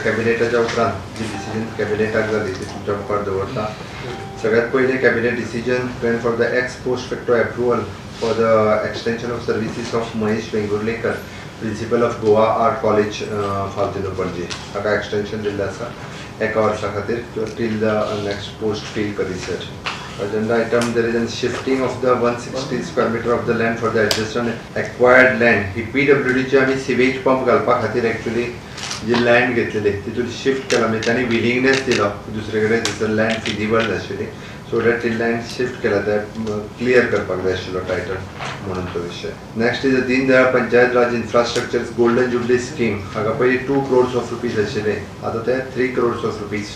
कॅबिनेटाच्या उपरांत जी डिसिजन कॅबिनेटाक जाली ती तुमच्या मुखार दवरता. सगळ्यात पयलें, cabinet decision plan for the ex post facto approval for the extension of services of Mahesh Vengurlekar, principal of Goa Art College, Faltino, Panaji. ताका एक्सटेन्शन दिल्लें आसा एका वर्सा खातीर, till the next post fill करीसर. Agenda item, there is a shifting of the 160 square meter of the land for the adjacent acquired land. He PWD ची आमी sewage pump घालपा खातीर एक्चुअली जी लँड घेतलेली, तितून शिफ्ट केला. म्हणजे तांणी विलिंगनेस दिलो, दुसरे कडेन थंयसर लँड फिजिबल नाशिल्ली, सो that ती लँड शिफ्ट केला, ते क्लियर करपाक जाय आशिल्लो टायटल म्हणून तो विशय. Next is Deen Dayal Panchayat Raj Infrastructure Golden Jubilee Scheme. हाका पयलीं 2 क्रोर्स ऑफ रुपीज आशिल्ले, आतां ते 3 क्रोर्स ऑफ रुपीज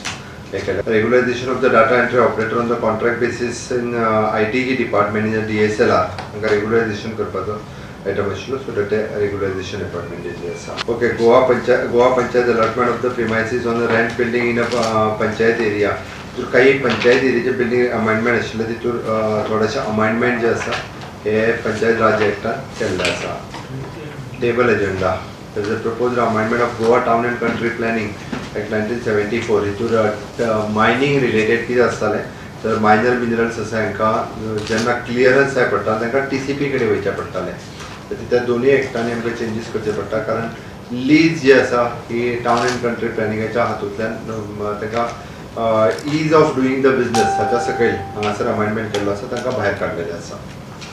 हे केले. Regularization of the data entry operator on the contract basis in ITG department in DSLR, हांकां रेग्युलरायझेशन करपाचो आयटम आशिल्लो, सो that ते रेग्युलरायझेशन अपॉइंटमेंट दिल्ली आसा. Okay, Goa Panchayat allotment of the premises on the rent building in a panchayat area. तितून काही panchayat एरियाचे building amendment आशिल्ले, तितून थोडेशे अमेंडमेंट जे आसा हे पंचायत राज एक्टान केल्ले आसा. Table agenda. There is a proposed amendment of Goa Town and Country Planning Act 1974. हितूर मायनींग रिलेटेड कितें आसतालें तर मायनर मिनरल्स आसा, हांकां जेन्ना क्लियरन्स जाय पडटा, तांकां टीसीपी कडेन वयचें पडटालें. तर त्या दोनूय एक्टांनी आमकां चेंजीस करचे पडटा, कारण लीज जी आसा ही टावन अँड कंट्री प्लॅनिंगाच्या हातूंतल्यान ताका ease of doing the business हाच्या सकयल हांगासर अमेंडमेंट केल्लो आसा, तांकां भायर काडलेलें आसा.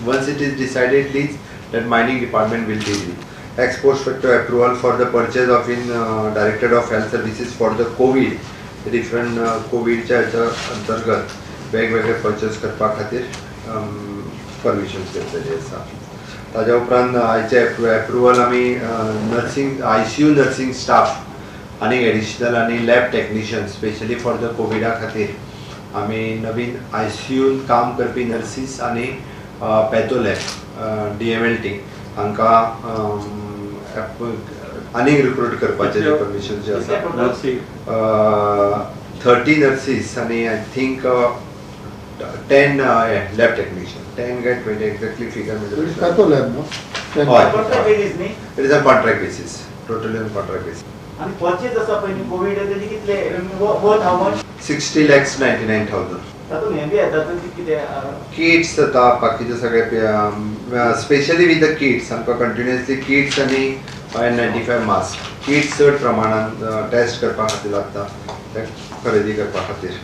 Once it is decided lease, that mining department will deal with. Ex post facto approval for the purchase of in Directorate of Health Services for the COVID, different कोविडच्या ह्याच्या अंतर्गत वेगवेगळे पर्चेस करपा खातीर परमिशन्स घेतलेली आसा. ताज्या उपरांत आयचे एप्रुवल आमी nursing ICU nursing staff आनी एडिशनल आनी lab technician, specially for the कोविडा खातीर आमी नवीन आयसीयून काम करपी नर्सीस आनी पॅथो लॅब, डीएमएलटी हांकां आनीक रिक्रूट करपाचें परमिशन जें आसा. 30 नर्सीस आनी I think 10 lab technician, 10 काय 20, exactly figure. It is patho lab, no? हय. कॉन्ट्रॅक्ट बेसीस न्ही? It is a contract basis, totally on contract basis. आणि परचेज आसा पळय न्ही कोवीड, तेजी कितले worth, how much? 60,99,000. तातूंत हें बी येता तर कितें किट्स जाता, बाकीचे सगळे, स्पेशली विथ the kits. आमकां कंटिन्युअसली किट्स आनी N95 mask, kits चड प्रमाणान टेस्ट करपा खातीर लागता, ते खरेदी करपा खातीर.